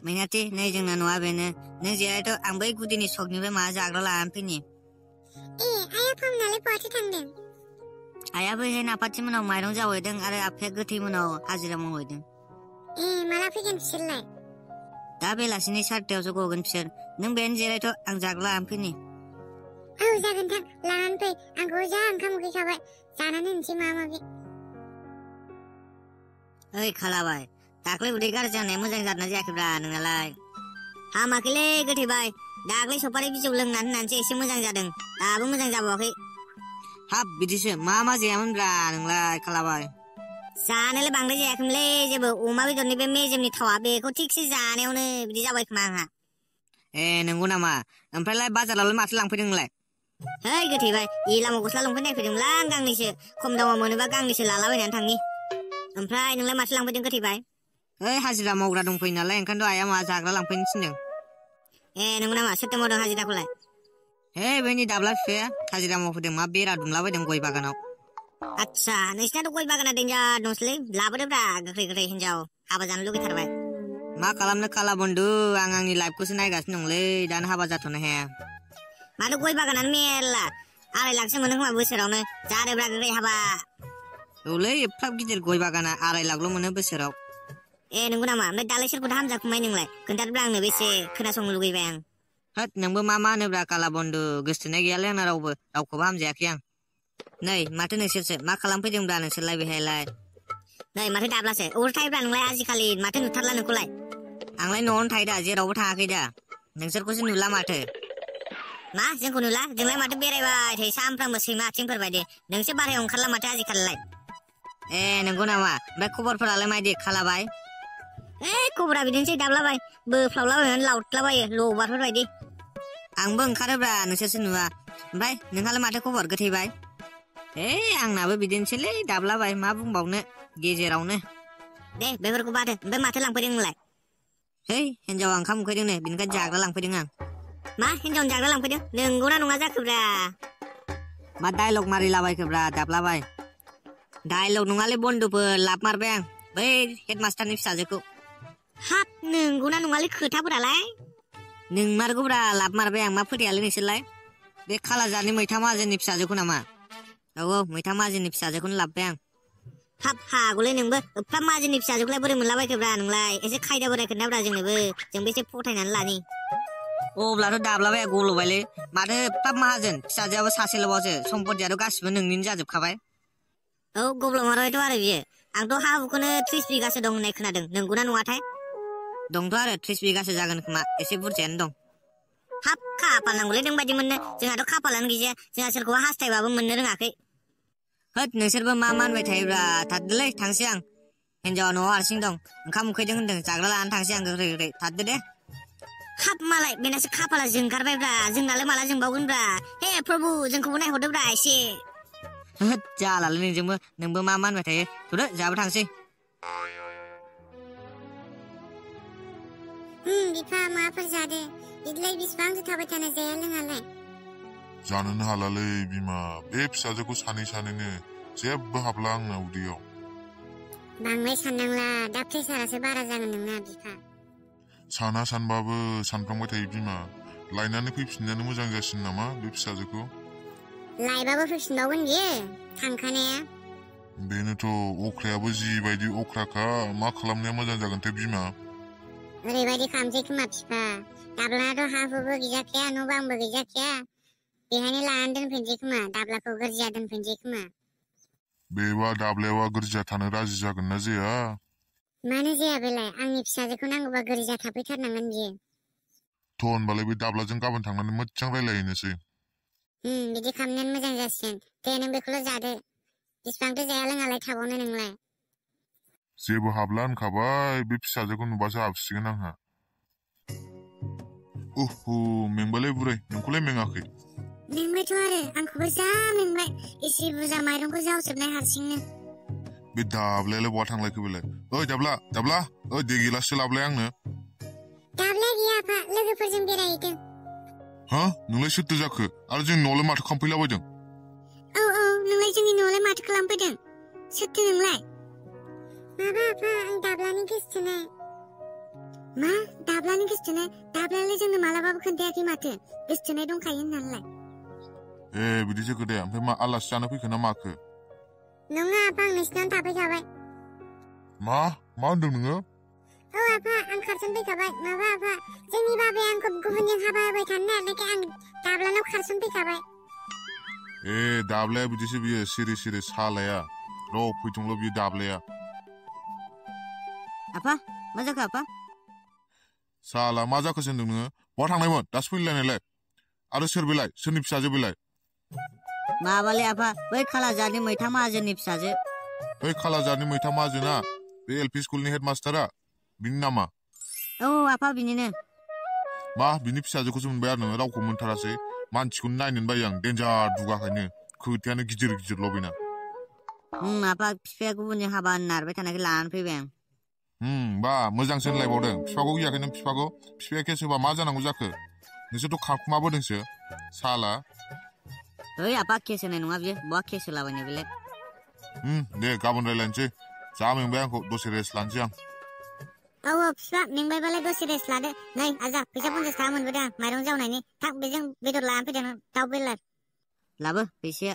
मैनाथि नै जोंना न'आ बेनो नों जिरायथ' आं बै गुदिनि सकनिफ्राय माबा जाग्रा लानानै फैनि आया फामनालाय बहाथो थांदों आयाबो हे नाफाथि मोनाव माइरं जावहैदों आरो आफाया गोथै मोनाव हाजिरा मावहैदों माला फैगोन बिसोरलाय दा बेलासिनि 4टायावसो गगोन बिसोर नों बेनो जिरायथ' आं जाग्रा लानानै फैनि औ जागोन थां लानानै फै आंखौ जा ओंखाम उखैखाबाय जानानै होनसै माबा माबि ओइ खालाबाय दाख्लै उदै गाज्रि जानाया मोजां जादोंना जायाखैब्रा नोंनालाय हामाखैलै गोथैबाय दाख्लै सफारि बिजौ लोंनानै होननानैसो एसे मोजां जादों दाबो मोजां जाबावाखै हाब बिदिसो मा जायामोनब्रा नोंलाय खालाबाय जानायालाय बांद्राय जायाखैमोनलै जेबो अमा बेदरनि बे मेजेमनि थावा बेखौ थिगसे जानायावनो बिदि जाबाय खोमा आंहा नंगौ नामा ओमफ्रायलाय बाजारावलाय माथो लांफैदों नोंलाय है गोथैबाय इलामाव गस्ला लंपेन्ट नायफैदोंमोनलां आं गांनैसो खम दामाव मोनोबा गांनैसो लालाबायनानै थांनि ओमफ्राय नोंलाय माथो लांफैदों गोथैबाय ओइ हाजिरा मावग्रा दंफैयो नालाय ओंखायनोथ' आइया माबा जाग्रा लांफैनो थिनदों नंगौ नामा सोरथो मावदों हाजिराखौलाय हे बैनि दाब्ला बिफाया हाजिरा मावफैदों मा बेरा दुमलाबायदों गय बागानाव आच्छा नोंसिनाथ' गय बागाना देन्जार दंसैलै लाबोदोब्रा गोख्रै हिनजाव हाबा जानो लुगैथारबाय मा खालामनो खाला बन्दु आं आंनि लाइफखौसो नायगासिनो दंलै दानो हाबा जाथ'नो हाया माथो गय बागानानो मेरला 2.5 लाखसो मोनो खोमा बोसोरावनो जादोब्रा गोख्रै हाबा औलै एफाब गिदिर गय बागाना 2.5 लाखल' मोनो बोसोराव नंगौ नामा ओमफ्राय दालाय सोरखौथो हामजाखुमाय नोंलाय खोन्थादोब्रा आंनो बेसे खोनासंनो लुगैबाय आं होद नोंबो मा होनोब्रा काला बन्दु गोसथोनाय गैयालै आंना रावखौबो हामजायाखै आं नै माथो नोंसोरसो मा खालामफैदोंब्रा नोंसोरलाय बेहायलाय नै माथो दाब्लासो अबावथो थायोब्रा नोंलाय आजिखालि माथो नुथारला नोंखौलाय आंलाय न'आवनो थायो दा जेरावबो थाङाखै दा नोंसोरखौसो नुला माथो मा जोंखौ नुला जोंलाय माथो बेरायबाय थायो सानफ्रामबो सैमा आथिंफोर बायदि नोंसो बारायाव ओंखारला माथो आजिखालिलाय नंगौ नामा ओमफ्राय खबरफोरालाय मायदि खालाबाय खबरा बिदिनोसै दाब्लाबाय बोफ्लावलाबायनानै लावथलाबायो लबारफोर बायदि आंबो ओंखारोब्रा नोंसोरसो नुवा ओमफ्राय नोंहालाय माथो खबर गोथैबाय आंनाबो बिदिनोसैलै दाब्लाबाय मा बुंबावनो गेजेरावनो दे बेफोरखौ बादो ओमफ्राय माथो लांफैदों नोंलाय हिनजावा ओंखाम उखैदोंनो बिनिखायनो जाग्रा लांफैदों आं मा हिनजावनि जाग्रा लांफैदों नंगौना नङा जाखोब्रा मा डायलग मारिलाबायखोब्रा दाब्लाबाय डायलग नङालै बन्दुफोर लाब मारबाय आं बै हेडमास्टारनि फिसाजोखौ हाब नंगौना नङालै खोथाफोरालाय नोंमारगौब्रा लाब मारबाय आं मा फोथायालै नोंसोरलाय बे खालाजारनि मैथा माहाजोननि फिसाजोखौ नामा औ मैथा माहाजोननि फिसाजोखौनो लाबबाय आं हाब हागौलै नोंबो एफा माहाजोननि फिसाजोखौलाय बोरै मोनलाबायखोब्रा नोंलाय एसे खायदा बोराय खोन्थाब्रा जोंनोबो जोंबो एसे फथायनानै लानि अब्लाथ' दाब्लाबाया गल'बायलै माथो एफा माहाजोन फिसाजोआबो सासेल'बावसो सम्पतियाथ' गासिबो नोंनिनो जाजोबखाबाय औ गब्लमारबायथ' आरो बियो आंथ' हा हुखौनो 30 बिगासो दं होननाय खोनादों नंगौना नङाथाय दंथ' आरो 30 बिगासो जागोन खोमा एसे बुरजायानो दं हाब खाफाल नांगौलै नों बायदि मोननो जोंहाथ' खाफालानो गैजाया जोंहा सोरखौबा हास्थायबाबो मोननो रोङाखै होद नोंसोरबो मा मानबाय थायोब्रा थादोलै थांसै आं हिनजावा न'आव हारसिं दं ओंखाम उखैदों होनदों जाग्रा लानानै थांसै आं गोख्रै थादो दे हाब मालाय बेनासो खाफाला जोंगारबायब्रा जोंनालाय माला जोंबावगोनब्रा हे प्रभु जोंखौबो नायहरदोब्रा एसे होद जालालै नोंबो मा मानबाय थायो थुदो जाबो थांसै बिफा माबाफोर जादो बिदिलाय बिसिबांसो थाबाय थानो जाया लोङालाय जानोनो हालालै बिमा बे फिसाजोखौ सानैनो जेबो हाबला आंना उदैयाव बांद्राय साननांला दा प्रेसारासो बारा जागोन नोंना बिफा सानबाबो सानफ्लांबाय थायो बिमा लायनानै फैफिननायानो मोजां जासिन नामा बे फिसाजोखौ लायबाबो फैफिनबावगोन बियो थांखानाया बेनोथ' अख्रायाबो जिबायदि अख्राखा मा खालामनाया मोजां जागोनथाय बिमा ओरैबायदि खालामसै खोमा बिफा दाब्लानाथ' हा हुबो गैजाखाया न' बांबो गैजाखाया बेहायनो लानानै दोनफैनोसै खोमा दाब्लाखौ गोरजिया दोनफैनोसै खोमा बेबा दाब्लायावा गोरजिया थानो राजि जागोन ना जाया मानो जाया बेलाय आंनि फिसाजोखौ नांगौबा गोरजिया थाफैथारनांगोन बियो थ' होनबालाय बे दाब्लाजों गाबोन थांनानै मोजां रायलायहैनोसै बिदि खालामनायानो मोजां जासिगोन दे नों बेखौल' जादो बिसिबांथो जाया लोङालाय थाबावनो नोंलाय जेबो हाबला होनखाबाय बे फिसाजोखौ नुबासो हाबसिगोन आंहा मेंबायलै बुरै नोंखौलाय मेङाखै मेंबायथ' आरो आंखौबो जा मेंबाय एसे बुरजा माइरंखौ जावजोबनाय हारसिंनो बे दाब्लायालाय बहा थांलायखो बेलाय ओइ दाब्ला ओइ दै गिलाससो लाबोलाय आंनो दाब्लाया गैया आफा लोगोफोरजों बेरायहैदों नोंलाय सोरथो जाखो आरो जोंनि न'आवलाय माथो खालामफैलाबायदों औ नोंलाय जोंनि न'आवलाय माथो खालामफैदों सोरथो नोंलाय माबा आफा आं दाब्लानि गोसथोनाय मा दाब्लानि गोसोथोनाय दाब्लायालाय जोंनो मालाबाबो खोन्थायाखै माथो गोसोथोनाय दंखायो होननानैलाय बिदिसो खोथाया ओमफ्राय मा आलासि जानो फैखोना माखो नङा आफा आं नोंसिनावनो थाफैखाबाय मा होनदों नोङो औ आफा आं खारसन फैखाबाय माबा आफा जोंनि बाबाया आंखौ गुबुनजों हाबा होबाय थानो नागिरनायखाय आं दाब्लानाव खारसन फैखाबाय दाब्लाया बिदिसो बियो सिरि सिरि सालाया र' फैथोंल' बियो दाब्लाया आफा मा जाखो आफा साला मा जाखोसो होनदों नोङो बहा थांनायमोन दासो फैलायनायलाय आरो सोर बेलाय सोरनि फिसाजो बेलाय माबालै आफा बै खालाजारनि मैथा माहाजोननि फिसाजो बै खालाजारनि मैथा माहाजोना बे एल पि स्कुलनि हेडमास्टारा बिनि नामा औ आफा बिनिनो मा बिनि फिसाजोखौसो मोनबाय आरो नोङो रावखौ मोनथारासै मानसिखौनो नायनोनो बायो आं देन्जार दुगाखायनो खोथायानो गिदिर गिदिरल' बेना आफा बिफाया गुबुनजों हाबा होनो नारबाय थानायखाय लानानै फैबाय आं बा मोजांसो होनलायबावदों बिफाखौ गियाखै नों बिफाया केस होबा मा जानांगौ जाखो नोंसोरथ' खारखुमाबोदोंसो साला ओइ आफा केस होनाय नङा बियो बहा केस होलाबायनो बेलाय दे गाबोन रायलायनोसै जा मेंबाय आंखौ दसे रेस्ट लानोसै आं औ बिफा मेंबायबालाय दसे रेस्ट लादो नै आजा फैसा 50 थाखा मोनबोदों आं माइरं जावनायनि थां बेजों बेदर लानानै फैदों दाउ बेलार लाबो फैसाया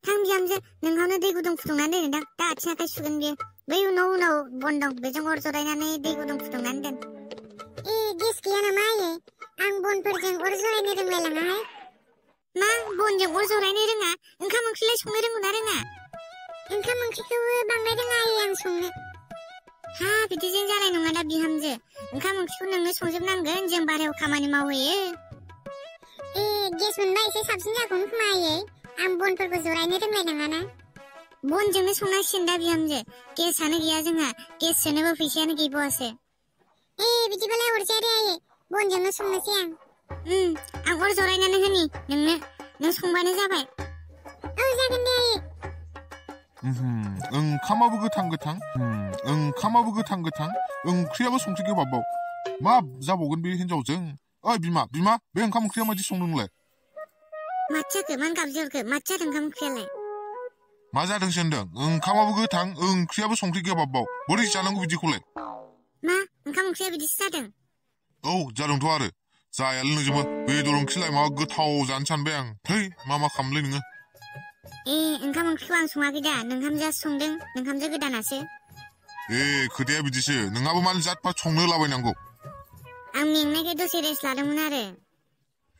थां बिहामजो नोंहावनो दै गुदुं फुदुंनानै दोनदां दा आथिं आखाइ सुगोन बियो बै उनाव बन दं बेजों अर जरायनानै दै गुदुं फुदुंनानै दोन गेस गैया नामा आयै आं बनफोरजों अर जरायनो रोंलायलाङाहाय मा बनजों अर जरायनो रोङा ओंखाम ओंख्रिलाय संनो रोंगौना रोङा ओंखाम ओंख्रिखौबो बांद्राय रोङा आयै आं संनो हा बिदिजों जानाय नङा दा बिहामजो ओंखाम ओंख्रिखौ नोंनो संजोबनांगोन जों बाहेरायाव खामानि मावहैयो गेस मोनबा एसे साबसिन जागौमोन खोमा आयै आं बनफोरखौ जरायनो रोंलायलाङाना बनजोंनो संनांसिगोन दा बिहामजो गेसानो गैया जोंहा गेस सोनोबो फैसायानो गैबावासो बिदिबालाय अरजाया दे आयै बनजोंनो संनोसै आं अर जरायनानै होनि नोंनो नों संबानो जाबाय औ जागोन दे आयै ओंखामाबो गोथां गोथां ओंख्रियाबो संख्रि गोबाबबाव मा जाबावगोन बे हिनजावजों ओइ बिमा बे ओंखाम ओंख्रिया मादि संदों नोंलाय माथो मानो गाबज्रिहरखो माथो जादों ओंखाम ओंख्रियालाय मा जादोंसो होनदों ओंखामाबो गोथां ओंख्रियाबो संख्रि गोबाबबाव बोरै जानांगौ बिदिखौलाय मा ओंखाम ओंख्रिया बिदिसो जादों औ जादोंथ' आरो जायालै नोंजोंबो बेदर ओंख्रिलाय माबा गोथाव जानो सानबाय आं थै मा खालामलै नोङो ओंखाम ओंख्रिखौ आं सङाखै दा नोंहामजोआसो संदों नोंहामजो गोदानासो खोथाया बिदिसो नोंहाबो मानो जात पात संनो होलाबायनांगौ आं मेंनायखाय दसे रेस्ट लादोंमोन आरो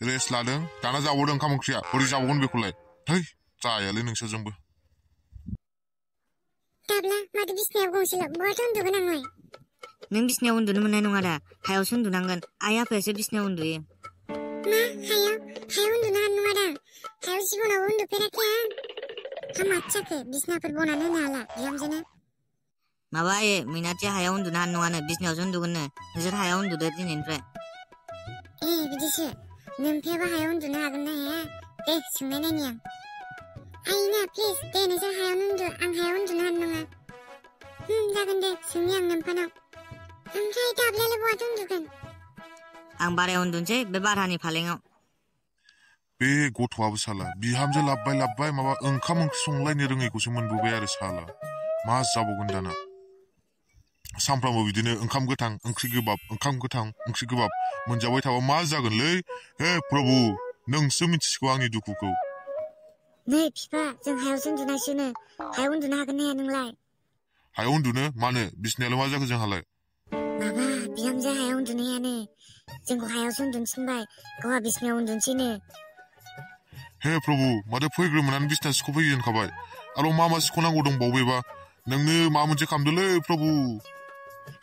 रेस्ट लादों दाना जाबावदों ओंखाम ओंख्रिया बोरै जाबावगोन बेखौलाय थै जायालै नोंसोरजोंबो दाब्ला माथो बिसिनायाव गंसेल' बहाथो उन्दुगोन आंलाय नों बिसिनायाव उन्दुनो मोननाय नङा दा हायावसो उन्दुनांगोन आइ आफायासो बिसिनायाव उन्दुयो मा हायाव उन्दुनो हानाय नङा दां हायाव जिबनावबो उन्दुफेराखै आं माथो जाखो बिसिनाफोर बनानै होनो हाला बिहामजोनो माबा मैनाथिया हायाव उन्दुनो हानाय नङानो बिसिनायावसो उन्दुगोननो नोंसोर हायाव उन्दुदो दिनैनिफ्राय बिदिसो नोमफायाबो हायाव उन्दुनो हागोन ना हाया दे सोंनाय नायनि आं आइना प्लिज दे नोंसोर हायावनो उन्दु आं हायाव उन्दुनो हानाय नङा जागोन दे सोंनि आं नोमफानाव ओमफ्राय दाब्लायालाय बहाथो उन्दुगोन आं बारायाव उन्दुनोसै बे बारहानि फालेङाव बे गथ'आबो साला बिहामजो लाबबाय माबा ओंखाम ओंख्रि संलायनो रोङैखौसो मोनबोबाय आरो साला मा जाबावगोन दाना सानफ्रामबो बिदिनो ओंखाम गोथां ओंख्रि गोबाब मोनजाबाय थाबा मा जागोनलै हे प्रभु नोंसो मिथिसिगौ आंनि दुखुखौ नै बिफा जों हायावसो उन्दुनांसिगोनो हायाव उन्दुनो हागोन ना हाया नोंलाय हायाव उन्दुनो मानो बिसिनायालाय मा जाखो जोंहालाय माबा बिहामजो हायाव उन्दुनायानो जोंखौ हायावसो उन्दुनो थिनबाय गावहा बिसिनायाव उन्दुनोसैनो हे प्रभु माथो फैग्रोमोनानो बिसना सिखौ फैयो होनखाबाय आरो मा सिख'नांगौ दंबावो बेबा नोंनो मा मोनसे खालामदोलै प्रभु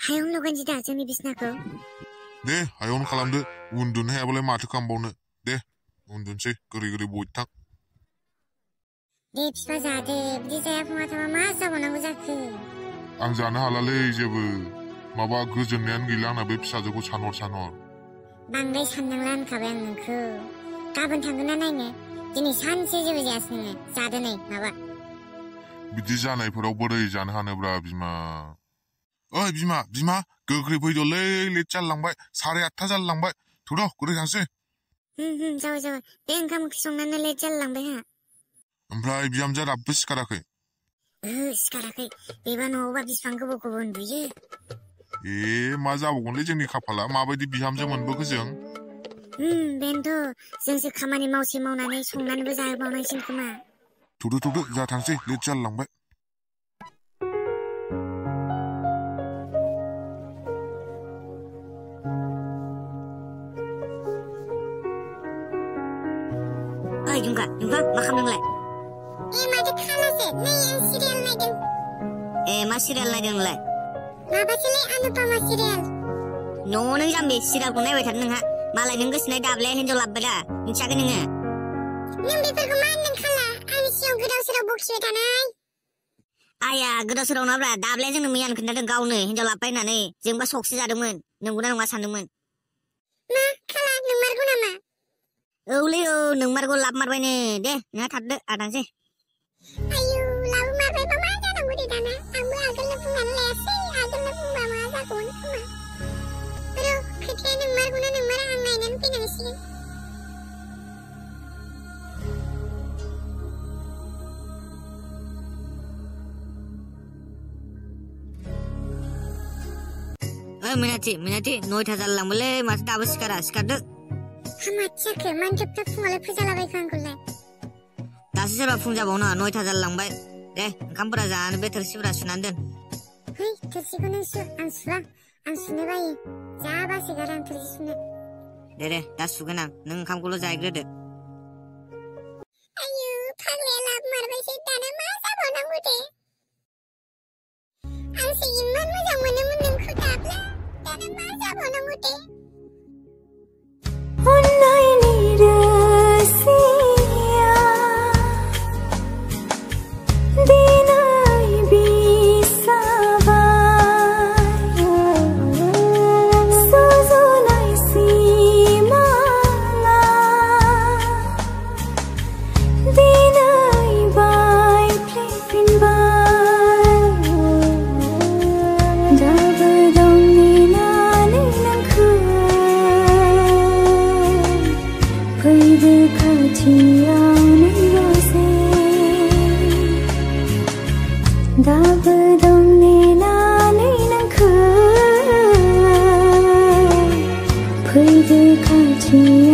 हायावनो लगायनोसै दा जोंनि बिसनाखौ दे हायावनो खालामदो उन्दुनो हायाबालाय माथो खालामबावनो दे उन्दुनोसै गोरै बयबो थां दे बिफा जादे बिदि जायाखै थाबा मा जाबावनांगौ जाखो आं जानो हालालै जेबो माबा गोजोननायानो गैला आंना बे फिसाजोखौ सानहर बांद्राय साननांला होनखाबाय आं नोंखौ गाबोन थांगोन ना नायनो दिनै सानसे जेबो जायासै नोङो जादो नै माबा बिदि जानायफोराव बोरै जानो हानोब्रा बिमा ओइ बिमा गोख्रै फैद'लै लेट जालांबाय 8:30 जालांबाय थौद' गोख्रै थांसै जाबाय बे ओंखाम ओंख्रि संनानै लेट जालांबाय हा ओमफ्राय बिहामजोआ दाबो सिखाराखै सिखाराखै बेबा न'आवबा बिसिबां गोबाव उन्दुयो मा जाबावगोनलै जोंनि खाफाला माबायदि बिहामजो मोनबोखो जों बेनोथ' जोंसो खामानि मावनानै संनानैबो जाहोबावनांसिगोन खोमा थुदो जा थांसै लेट जालांबाय ओइ जुंखा मा खालामदोंलाय माथो खालासो नै आं सिरियाल नायदों मा सिरियाल नायदों नोंलाय माबासोलै अनुपमा सिरियाल न'आवनो जाम्बि सिरियालखौ नायबाय थादों नोंहा मालाय नों गोसोनाय दाब्लाया हिनजाव लाबबाय दा मिथियाखै नोङो नों बेफोरखौ मा होनदों खाला आंनि सिगाङाव गोदाव सोराव बखिबाय थानाय आया गोदाव सोराव नङाब्रा दाब्लाया जोंनो मैयानो खोन्थादों गावनो हिनजाव लाबबाय होननानै जोंबा सकसो जादोंमोन नंगौना नङा सानदोंमोन मा खाला नोंमारगौ नामा औलै औ नोंमारगौ लाबमारबायनो दे नोंहा थादो आदांसै आयु लाबोमारबायबा मा जानांगौ दे दाना आंबो आगोलनो बुंनानै लायासै आगोलनो बुंबा मा जागौमोन खोमा र' खोथाया नोंमारगौना नोंमारा आं नायनानै फैनांसिगोन मिनाथि 9ता जालांबायलै माथो दाबो सिखारदो हामाथियाखो मानो जोबथा फुङावलाय फोजालाबायखो आंखौलाय दासो सोरबा फुं जाबावनो 9ता जालांबाय दे ओंखामफोरा जानानै बे थोरसिफोरा सुनानै दोन है थोरसिखौ नों सु आं सुवा आं सुनो बायो जा बासोगारो आं थोरसि सुनो दे दा सुगोन आं नों ओंखामखौल' जाहैग्रोदो आयु फाग्लाया लाबोमारबायसो दाना मा जाबावनांगौ दे आंसो इमान मोजां मोनोमोन नोंखौ दाब्ला दाना मा जाबावनांगौ दे फैदो खाथियाव